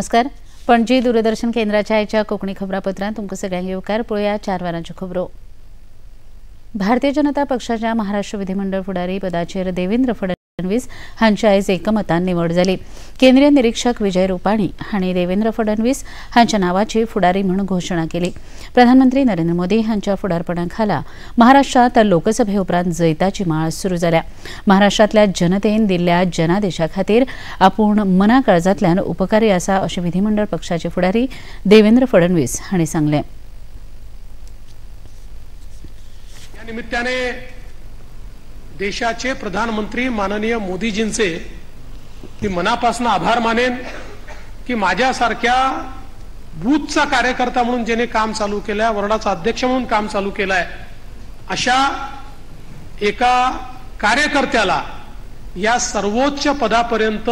नमस्कार, पणजी दूरदर्शन केंद्राच्या आयच्या कोंकणी खबरापत्रांत तुमकां सगळ्यांक येवकार. पळोवया 4 वरांच्यो खबरो. भारतीय जनता पक्षाच्या महाराष्ट्र विधिमंडळ फुडारी पदाचेर देवेंद्र फडणवीस हांची आयज एकमतान निवड जाली. केंद्रीय निरीक्षक विजय रुपाणी हांणी देवेंद्र फडणवीस हांच्या नावाची फुडारी म्हूण घोशणा केली. प्रधानमंत्री नरेंद्र मोदी हांच्या फुडारपणा खाला महाराष्ट्रात लोकसभे उपरांत जैताची माळ सुरू जाल्या. महाराष्ट्रांतल्या जनतेन दिल्ल्या जनादेशा खातीर आपूण मना काळजांतल्यान उपकारी आसा अशें विधिमंडळ पक्षाचे फुडारी देवेंद्र फडणवीस हांणी सांगलें. या निमित्ताने देशाचे प्रधानमंत्री माननीय मोदीजींचे मी मनापासून आभार मानेन की माझ्यासारख्या बूथचा कार्यकर्ता म्हणून ज्याने काम चालू केलंय, वॉर्डाचा अध्यक्ष म्हणून काम चालू केलंय, अशा एका कार्यकर्त्याला या सर्वोच्च पदापर्यंत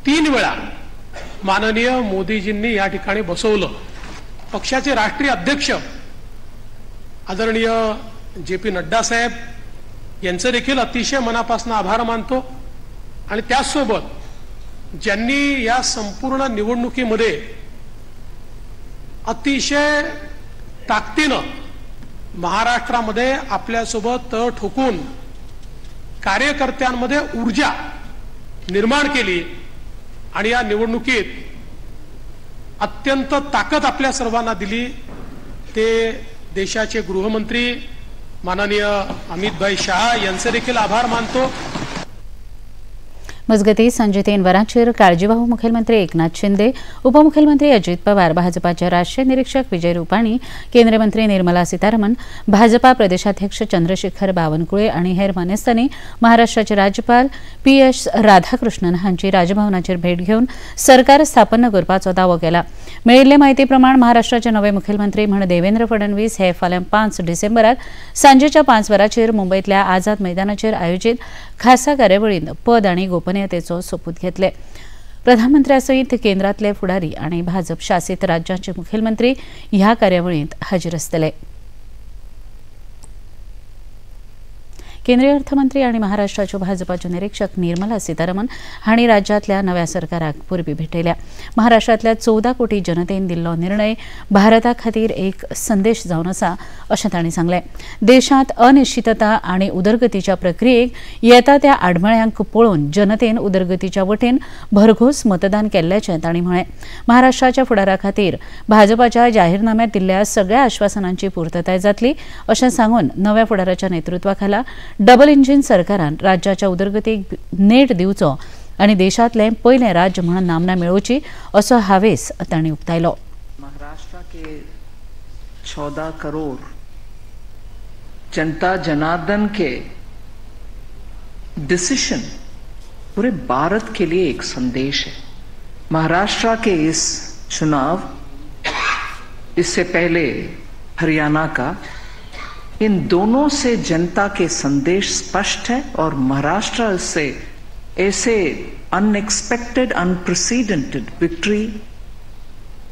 3 वेळा माननीय मोदीजींनी या ठिकाणी बसवलं. पक्षाचे राष्ट्रीय अध्यक्ष आदरणीय जे पी नड्डा साहेब यांचे देखील अतिशय मनापासून आभार मानतो. आणि त्यासोबत ज्यांनी या संपूर्ण निवडणुकीमध्ये अतिशय ताकदीनं महाराष्ट्रामध्ये आपल्यासोबत तळ ठोकून कार्यकर्त्यांमध्ये ऊर्जा निर्माण केली आणि या निवडणुकीत अत्यंत ताकद आपल्या सर्वांना दिली, ते देशाचे गृहमंत्री माननीय अमितभाई शाह यांचे देखील आभार मानतो. मजगती सांजे 3 वरांचेर काळजीवाहू मुखेलमंत्री एकनाथ शिंदे, उपमुखेलमंत्री अजित पवार, भाजपाचे राष्ट्रीय निरीक्षक विजय रुपाणी, केंद्रीय मंत्री निर्मला सीतारमन, भाजपा प्रदेशाध्यक्ष चंद्रशेखर बावनकुळे आनी हेर मानेस्तांनी महाराष्ट्राचे राज्यपाल पी एस राधाकृष्णन हांची राजभवनाचेर भेट घेवन सरकार स्थापन करपाचो दावो केला. मेळिल्ले म्हायती प्रमाण महाराष्ट्राचे नवे मुखेलमंत्री म्हण देवेंद्र फडणवीस हे फाल्यां 5 डिसेंबराक सांजेच्या 5 वरांचेर मुंबयतल्या आझाद मैदानाचेर आयोजीत खासा कार्यावळींत पद आनी गोपनीयतेचो सोपूत घेतले. प्रधानमंत्र्या सयत केंद्रातले फुडारी आनी भाजप शासित राज्यांचे मुखेलमंत्री ह्या कार्यावळींत हाजीर आसतले. केंद्रीय अर्थमंत्री आनी महाराष्ट्राच्यो भाजपाच्यो निरीक्षक निर्मला सीतारमन हांणी राज्यांतल्या नव्या सरकाराक परबी भेटयल्या. महाराष्ट्रांतल्या 14 कोटी जनतेन दिल्लो निर्णय भारता खातीर एक संदेश जावन आसा अशें तांणी सांगलें. देशांत अनिश्चितता आनी उदरगतीच्या प्रक्रियेक येता त्या आडमेळ्यांक पळोवन जनतेन उदरगतीच्या वटेन भरघोस मतदान केल्ल्याचें तांणी म्हळें. महाराष्ट्राच्या फुडारा खातीर भाजपाच्या जाहीरनाम्यांत दिल्ल्या सगळ्या आश्वासनांची पूर्तताय जातली अशें सांगून नव्या फुडाराच्या नेतृत्वा खाला डबल इंजिन सरकारान राज्याच्या उदरगतीक नेट दिवचो आनी देशांतलें पयलें राज्य म्हणून नामना मेळोवची असो हावेस तांणी उक्तायलो. महाराष्ट्र के 14 करोड़ जनता जनार्दन के डिसीजन पूरे भारत के लिए एक संदेश है. महाराष्ट्र के इस चुनाव, इससे पहले हरियाणा का, इन दोनों से जनता के संदेश स्पष्ट है और महाराष्ट्र से ऐसे unexpected, unprecedented victory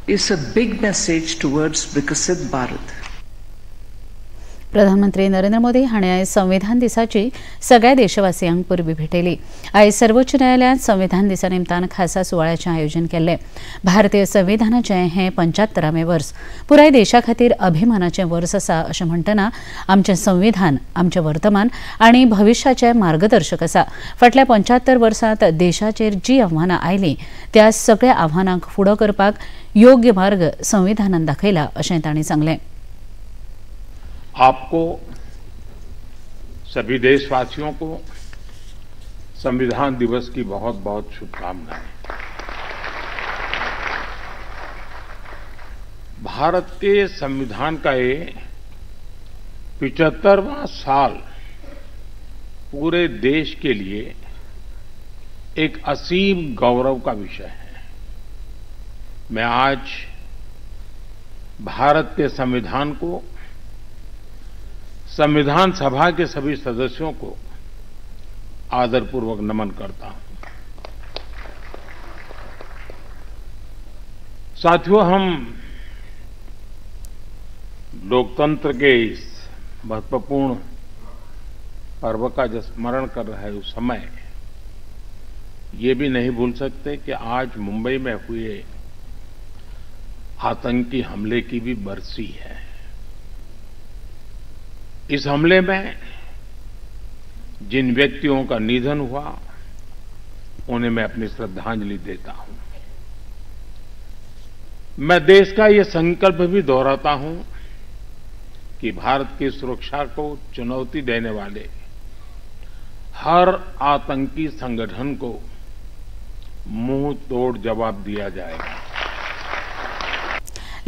is a big message towards Viksit Bharat. प्रधानमंत्री नरेंद्र मोदी हांणी आयज संविधान दिसाची सगळ्या देशवासियांक परबी भेटयली. आयज सर्वोच्च न्यायालयांत संविधान दिसा निमतान खासा सुवाळ्याचें आयोजन केल्लें. भारतीय संविधानाचें हें 75वें वर्स पुराय देशा खातीर अभिमानाचें वर्स आसा अशें म्हणटना आमचें संविधान आमचें वर्तमान आनी भविश्याचें मार्गदर्शक आसा. फाटल्या 75 वर्सांत देशाचेर जी आव्हानां आयलीं त्या सगळ्या आव्हानांक फुडो करपाक योग्य मार्ग संविधानान दाखयला अशें तांणी सांगलें. आपको, सभी देशवासियों को संविधान दिवस की बहुत बहुत शुभकामनाएं। भारत के संविधान का ये 75वां साल पूरे देश के लिए एक असीम गौरव का विषय है। मैं आज भारत के संविधान को, संविधान सभा के सभी सदस्यों को आदरपूर्वक नमन करता हूं। साथियों, हम लोकतंत्र के इस महत्वपूर्ण पर्व का जो स्मरण कर रहे हैं, उस समय ये भी नहीं भूल सकते कि आज मुंबई में हुए आतंकी हमले की भी बरसी है। इस हमले में जिन व्यक्तियों का निधन हुआ उन्हें मैं अपनी श्रद्धांजलि देता हूं। मैं देश का ये संकल्प भी दोहराता हूं कि भारत की सुरक्षा को चुनौती देने वाले हर आतंकी संगठन को मुंह तोड़ जवाब दिया जाएगा।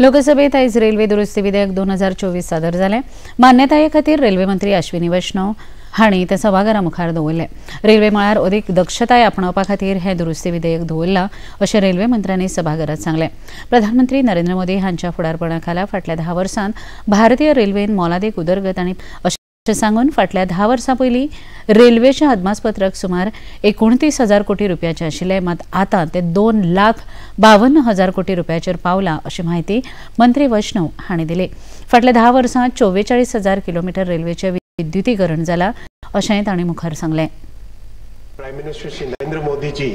लोकसभेत आयज रेल्वे दुरुस्ती विधेयक 2024 सादर जालें। मान्यताये खातीर रेल्वे मंत्री अश्विनी वैष्णव हांणी ते सभाघरा मुखार दवरलें। रेल्वे मळार अदीक दक्षताय आपणावपा खातीर हें दुरुस्ती विधेयक दवरलां अशें रेल्वे मंत्र्यांनी सभाघरात सांगलें। प्रधानमंत्री नरेंद्र मोदी हांच्या फुडारपणा खाला फाटल्या 10 वर्सांत भारतीय रेल्वेन मोलादीक उदरगत आनी अशें सांगून फाटल्या 10 वर्सां पयलीं रेल्वेचें अदमासपत्रक सुमार 29,000 कोटी रुपयाचें आशिल्लें, मात आतां तें 2,52,000 कोटी रुपयाचेर पावलां अशी म्हायती मंत्री वैष्णव हांणी दिली। फाटल्या 10 वर्सांत 44,000 किलोमिटर रेल्वेचें विद्युतीकरण जाला अशेंय तांणी मुखार सांगलें। Prime Minister Shri Narendra Modi ji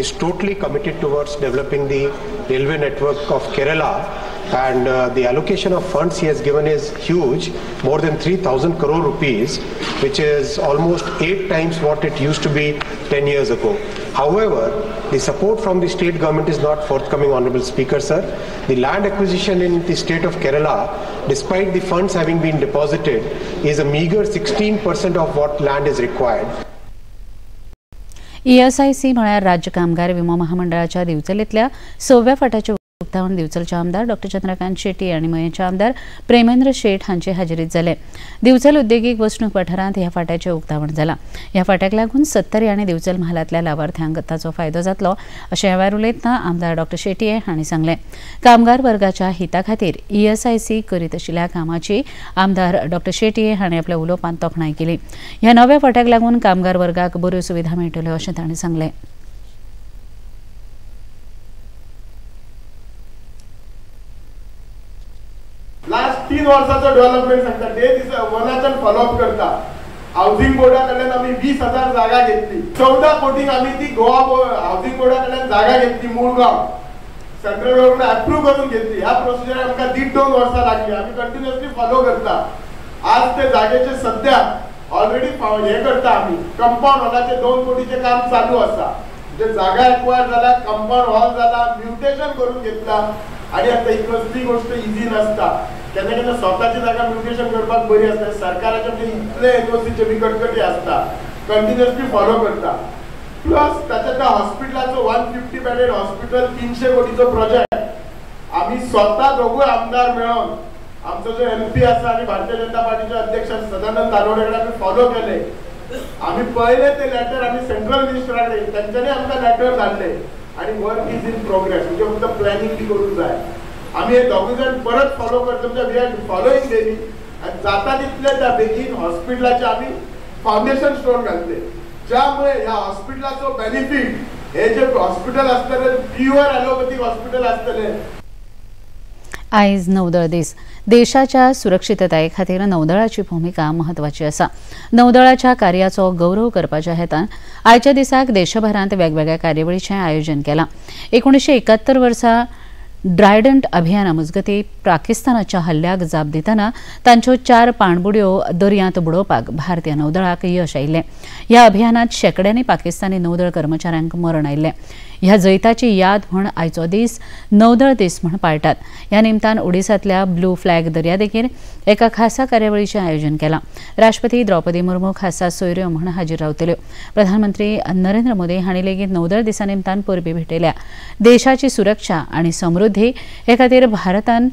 is totally committed towards developing the railway network of Kerala, and the allocation of funds he has given is huge, more than 3,000 crore rupees, which is almost 8 times what it used to be 10 years ago. However, the support from the state government is not forthcoming, Honorable Speaker, sir. The land acquisition in the state of Kerala, despite the funds having been deposited, is a meager 16% of what land is required. ESIC म्हळ्यार राज्य कामगार विमो महामंडळाच्या दिवचलेंतल्या 6व्या फांट्याचे उक्तावण दिवचलचे आमदार डॉ चंद्रकांत शेट्टी आनी मयेंचे आमदार प्रेमेंद्र शेट हांचे हाजेरीत जालें। दिवचल उद्देगीक वसणूक वाठारांत ह्या फांट्याचें उक्तावण जालां। ह्या फांट्याक लागून 70 आनी दिवचल म्हालांतल्या लावार्थ्यांक ताचो फायदो जातलो अशें ह्या वेळार उलयतना आमदार डॉ शेट्टी हांणी सांगलें। कामगार वर्गाच्या हिता खातीर ईएसआयसी करीत आशिल्ल्या कामाची आमदार डॉ शेट्टी हांणी आपल्या उलोवपांत तोखणाय केली। ह्या नव्या फांट्याक लागून कामगार वर्गाक बऱ्यो सुविधा मेळटल्यो अशें तांणी सांगलें। लास्ट 3 वर्साचो डेव्हलपमेंट सांगता, डे दिसा वनाच्यान फॉलोअप करता। हावसिंग बोर्डा कडल्यान आमी 20,000 जागा घेतली, 14 कोटींक आमी ती गोवा हावसिंग बोर्डा कडल्यान जागा घेतली, मुळगांव सेंट्रल गव्हर्नमेंट अप्रूव्ह करून घेतली। ह्या प्रोसिजराक आमकां 1.5-2 वर्सां लागली, आमी कंटिन्युअसली फॉलो करता। आज ते जागेचे सद्या ऑलरेडी हे करता आमी, कंपाउंड हॉलाचे 2 कोटीचें काम चालू आसा। म्हणजे जागा एक्वायर जाला, कंपाउंड हॉल जाला, म्युटेशन करून घेतला। आनी आतां ही कसली गोष्ट इजी नासता, केन्ना केन्ना स्वताची जागा म्युटेशन करपाक बरी आसता, सरकाराचे म्हणजे इतले एनओसीचे बी कटकटी आसता, कंटिन्युअसली फॉलो करता। प्लस ताच्या त्या हॉस्पिटलाचो 150 बेडेड हॉस्पिटल 300 कोटीचो प्रोजेक्ट आमी स्वता दोगूय आमदार मेळोन, आमचो जो एमपी आसा आनी भारतीय जनता पार्टीचे अध्यक्ष सदानंद तानवडे कडेन आमी फॉलो केले। आमी पळयले ते लेटर आमी सेंट्रल मिनिस्टरा कडेन, तांच्यांनी आमकां लेटर धाडले आनी वर्क is in progress, म्हणजे फक्त प्लॅनिंग बी करूंक जाय। आमी हे दोगूय जाण परत फॉलो करता, म्हणजे we are following daily. आनी जाता तितले त्या बेगीन हॉस्पिटलाचे आमी फावंडेशन स्टोन घातले, ज्यामुळे ह्या हॉस्पिटलाचो बेनिफीट हे जे हॉस्पिटल आसतले प्युअर ॲलोपॅथीक हॉस्पिटल आसतले। आयज नौदळ दीस। देशाच्या सुरक्षितताये खातीर नौदळाची भूमिका म्हत्वाची आसा। नौदळाच्या कार्याचो गौरव करपाच्या हेतान आयच्या दिसाक देशभरांत वेगवेगळ्या कार्यावळीचें आयोजन केलां। 1971 वर्सा ड्रायडंट अभियाना मजगती पाकिस्तानाच्या हल्ल्याक जाप दितना तांच्यो 4 पाणबुड्यो दर्यांत बुडोवपाक भारतीय नौदळाक यश आयिल्लें। ह्या अभियानात शेंकड्यांनी पाकिस्तानी नौदळ कर्मचाऱ्यांक मरण आयिल्लें। ह्या जैताची याद म्हूण आयचो दीस नौदळ दीस म्हूण पाळटात। ह्या निमतान ओडिसांतल्या ब्लू फ्लॅग दर्यादेगेर एका खासा कार्यावळीचें आयोजन केलां। राष्ट्रपती द्रौपदी मुर्मू खासा सोयऱ्यो म्हूण हाजीर रावतल्यो। प्रधानमंत्री नरेंद्र मोदी हांणी लेगीत नौदळ दिसा निमतान परबीं भेटयल्या। देशाची सुरक्षा आनी समृद्धी हे खातीर भारतान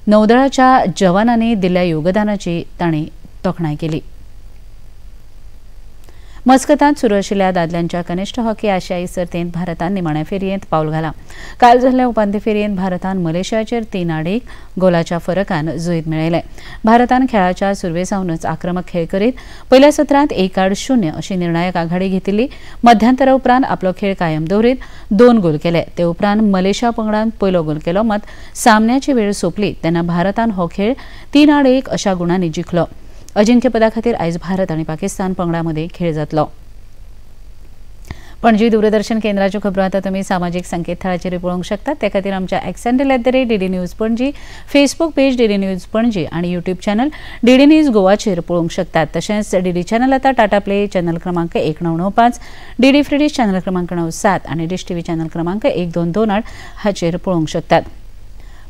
नौदळाच्या जवानांनी दिल्ल्या योगदानाची तांणी तोखणाय केली। मस्कतांत सुरू आशिल्ल्या दादल्यांच्या कनिष्ठ हॉकी आशियाई सर्तींत भारतान निमाण्या फेरयेंत पावल घालां। काल जाल्ल्या उपांत्य फेरयेंत भारतान मलेशियाचेर 3-1 गोलाच्या फरकान जैत मेळयलें। भारतान खेळाच्या सुरवे सावनच आक्रमक खेळ करीत पयल्या सत्रांत 1-0 अशी निर्णायक आघाडी घेतिल्ली। मध्यांतरा उपरांत आपलो खेळ कायम दवरीत 2 गोल केले। ते उपरांत मलेशिया पंगडान पयलो गोल केलो, मात सामन्याची वेळ सोंपली तेन्ना भारतान हो खेळ 3-1 अशा गुणांनी जिखलो। अजिंक्यपदा खातीर आयज भारत आनी पाकिस्तान पंगडा मदीं खेळ जातलो। पणजी दूरदर्शन केंद्राच्यो खबरो आतां तुमी सामाजीक संकेतथळाचेर पळोवंक शकतात. ते खातीर आमच्या X handle @DD News Panaji, Facebook page DD News Panaji आनी यूट्यूब चॅनल डीडी न्यूज गोवाचेर पळोवंक शकतात. तशेंच डीडी चॅनल आतां टाटा प्ले चॅनल क्रमांक 1995, डीडी फ्री डिश चॅनल क्रमांक 97 आनी डिश टीव्ही चॅनल क्रमांक 1228 हाचेर पळोवंक शकतात.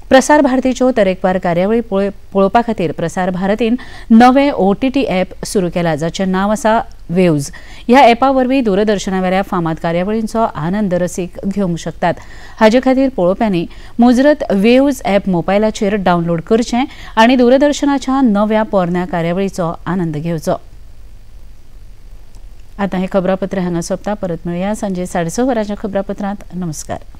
प्रसार भारतीच्यो तरेकवार कार्यावळी पळोवपा खातीर प्रसार भारतीन नवे OTT app सुरू केला, जाचें नांव आसा वेव्ज. ह्या ॲपा वरवीं दूरदर्शनावेल्या फामाद कार्यावळींचो आनंद रसीक घेवंक शकतात. हाजे खातीर पळोवप्यांनी मुजरत वेव्ज ॲप मोबायलाचेर डावनलोड करचें आनी दूरदर्शनाच्या नव्या पोरण्या कार्यावळीचो आनंद घेवचो. आतां हें खबरापत्र हांगा सोंपता. परत मेळया सांजे 6:30 वरांच्या खबरापत्रांत. नमस्कार.